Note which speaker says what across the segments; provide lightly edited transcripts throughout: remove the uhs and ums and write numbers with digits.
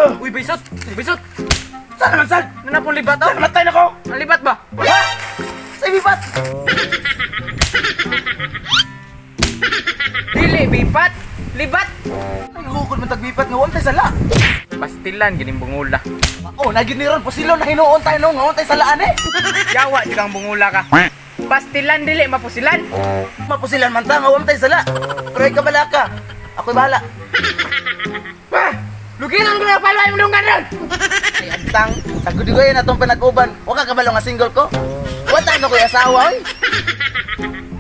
Speaker 1: Uy, bisot! Bisot!
Speaker 2: Saan naman saan?
Speaker 1: Nanapong libat oh?
Speaker 2: Saan namatay na ko?
Speaker 1: Ang libat ba?
Speaker 2: Ha? Sa ibipat!
Speaker 1: Dili, bipat! Libat!
Speaker 2: Ay, gugukod man tagbipat nga huwag tayo sala.
Speaker 1: Pastilan, gining bungula.
Speaker 2: Oh, nagin ni Ron, pusilo na hinuon tayo no, nga huwag tayo salaan eh.
Speaker 1: Yawa, di kang bungula ka. Pastilan, dili, mapusilan!
Speaker 2: Mapusilan man ta, nga huwag tayo sala. Pero ikaw bala ka. Ako'y bahala.
Speaker 1: Ah! Luginan ko na palwa yung lungan ron!
Speaker 2: Ay, antang, sa gudigoy na itong pinag-uban. Huwag ka kabalo nga single ko. Huwag tayo na ko'y asawa, oy.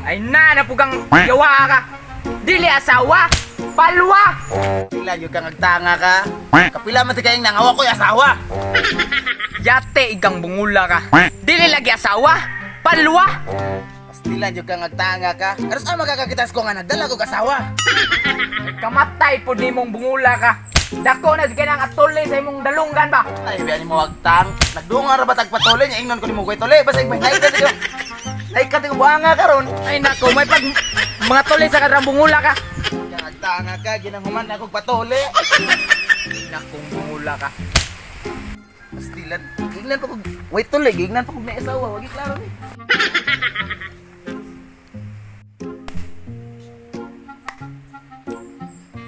Speaker 1: Ay na, napugang yawa ka! Dili asawa! Palwa!
Speaker 2: Pila yun kang agtanga ka. Kapila man ti kayong nangawa ko'y asawa.
Speaker 1: Yate, igang bungula ka. Dili lagi asawa! Palwa!
Speaker 2: Pastilan yun kang agtanga ka. Aros ang makakakitas ko nga nagdala kog asawa.
Speaker 1: Kamatay po nimong bungula ka. Dako na sige nang atuli sa imong dalunggan ba?
Speaker 2: Ay, biyan mo agtang. Nagdungan ra ba tagpatuloy niya ingnon ko nimo ko'y tuloy. Basta igmay naik ka tigo. Naik ka tigo buanga karon.
Speaker 1: Ay nako, may pag mga tuli sa kadrang bungula ka.
Speaker 2: Kang agtanga ka, ginanghuman na kog patuli.
Speaker 1: Nakong bungula ka.
Speaker 2: Pastilan, gignan pa kog wait tuloy, gignan pa kog may asawa, wagi klaro ni.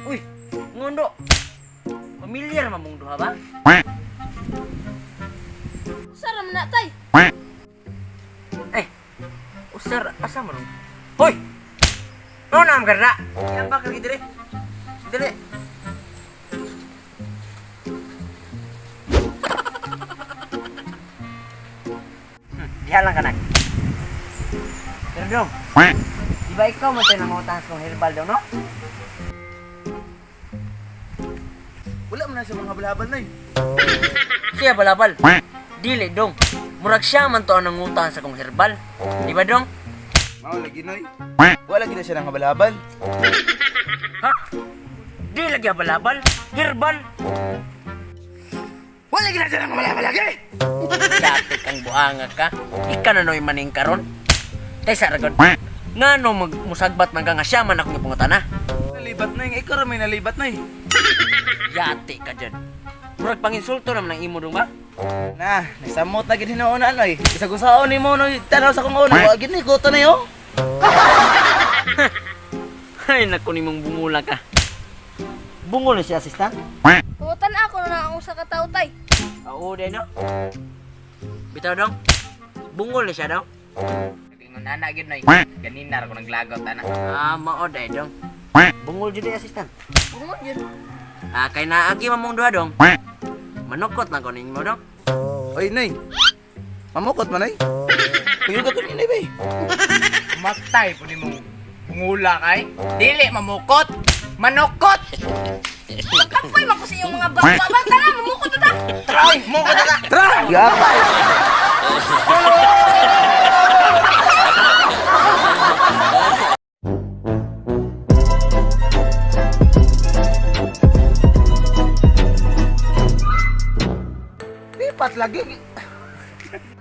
Speaker 3: Uy, ngondo. Pamilyar man mong duha ba?
Speaker 4: Usara man na tay.
Speaker 3: Eh, usar asa man? Hoy! No na am karra. Yan ba kag dire? Dire. Diha lang kanak. Pero dong, di ba ikaw man tayo nangutang sa kong herbal daw, no?
Speaker 2: Wala man na siya mga habal-habal nay.
Speaker 3: Siya balabal. Dili dong. Murag siya man to ang nangutang sa kong herbal. Di ba dong?
Speaker 2: Mao lagi noy. Wala gid na siya nang habal-habal.
Speaker 3: Ha? Di lagi balabal. Herbal.
Speaker 2: Wala gid na siya nang habal-habal lagi.
Speaker 3: Dati kang buanga ka. Ika na no'y maning karon. Tay sa ragon. Nga no musagbat man ka nga siya man akong ipangutana.
Speaker 2: Nalibat na ikaw ra may nalibat nay.
Speaker 3: Yati ka dyan. Murag panginsulto naman ang imo dong ba?
Speaker 2: Na, nasamot na gid hinuon na noy. Isagusaon nimo noy, tanaw sa kong ulo. Wa gid ni kuto na yo.
Speaker 3: Ay naku nimong bungula ka. Bungol na siya asistan?
Speaker 4: Pangutan ako na ang usa ka tawo tay.
Speaker 3: Oo, day no. Bitaw dong. Bungol na siya daw.
Speaker 1: Ingon na gyud noy. Ganina ra ko naglagot ana.
Speaker 3: Ah, mao day dong. Bungol jud ay asistan.
Speaker 4: Bungol jud.
Speaker 3: Ah, kay naagi man mong duha dong. Manukot lang ko ninyo dong.
Speaker 2: Oy nay. Mamukot man nay. Kuyo ka kunin nay bay.
Speaker 1: Matay po nimong bungula kay. Dili mamukot. Manukot.
Speaker 4: Pagkapoy man ko sa iyong mga bakwa ba tara mamukot na ta.
Speaker 2: Try, mukot na ka. Try. Yapay. Bipat lagi.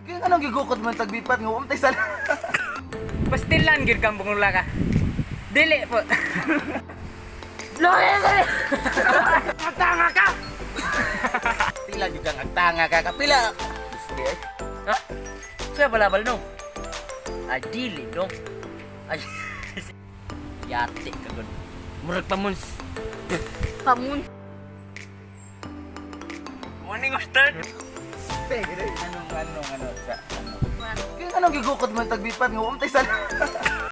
Speaker 2: Kaya nga nang gigukot man tagbipat nga huwag tayo sala.
Speaker 1: Pastilan gyud kang bungula ka. Dili po. Matanga ka.
Speaker 2: Pila yung kang agtanga ka kapila. Gusto eh.
Speaker 3: Ha? Siya balabal dong. Ay, dili dong. Ay, yati ka gud. Murag pamuns.
Speaker 4: Pamun.
Speaker 3: Morning, Master.
Speaker 2: Anong anong ano sa ano. Kaya nga nang gigukot man tagbipat nga huwag tayo sala.